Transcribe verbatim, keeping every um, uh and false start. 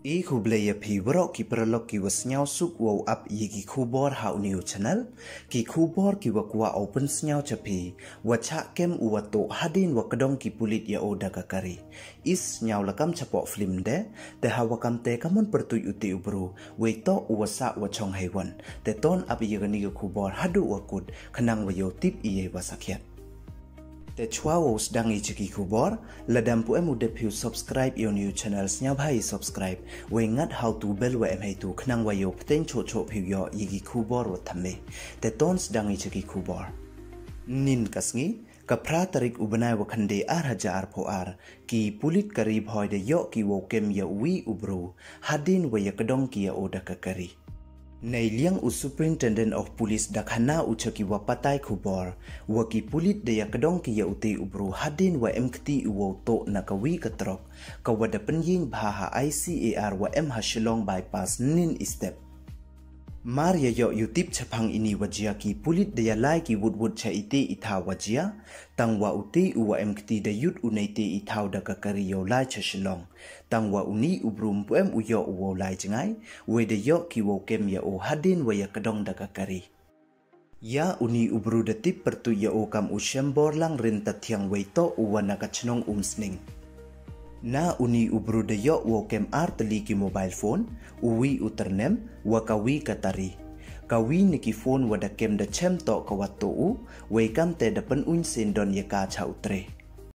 I khublei ya phi waroh ki paralok ki wa sniawsuk wow ap ya ki khubor ha u new channel. Ki khubor ki wa kwah u pynsniaw cha phi, wa chah kem u wa toh hadien wa kdong ki pulit ya o da ka kari. Is sniaw la kam chapoh film de, te ha wa kam te ka mon pyrtuit u te u bru, wei toh u wa sah wa chong hei wan. Te ton ap ya kani ka khubor haduh wa kut, khnang wa yoh tip i ya wa sakhiat. Te chwa wow sdang i cha ki khubor, lada ym pu em u dep phi u subscribe ya u new channel, sniawbha i subscribe, wei ngat ha u tu bell wa em hei tu khnang wa yoh pteng choh choh phi u yoh ya ki khubor wa thymme. Te ton sdang i cha ki khubor. Nin ka sngi, ka phra tarik u bnai wa khyndai ar hajar arphaw ar, ki pulit ka Ri Bhoi da yoh ki wow kem ya u wi u bru, hadien wa ya kdong ki ya o da ka kari. Nei liang u Superintendent of Police da khana u cha ki wa patai khubor, wa ki pulit da ya kdong ki ya u te u bru hadien wa em kti u wow toh na ka wi ka trok, ka wa da pynyeng bha ha I C A R wa em ha Shillong Bypass nin i step. Mar ya yoh u tip chaphang ini wa jia, ki pulit da ya lai ki wut wut cha i te i thaw wa jia, tang wa u te u wa em kti da yut u nei te i thaw da ka kari yow lai cha Shillong. Tang wa uni u bru ym pu em u yoh u wow lai jngai, wei da yoh ki wow kem ya o hadien wa ya kdong da ka kari. Ya uni u bru da tip pyrtuit ya o kam u Shembor Langrin Tathiang, wei toh u wa na ka chnong Umsning. Na uni u bru da yoh wow kem ar tylli ki mobile phone, u wi u tyrnem, wa ka wi ka tari. Ka wi na ki phone wa da kem da chem toh ka wa toh u, wei kam te da pynuñ syndon ya ka cha u tre.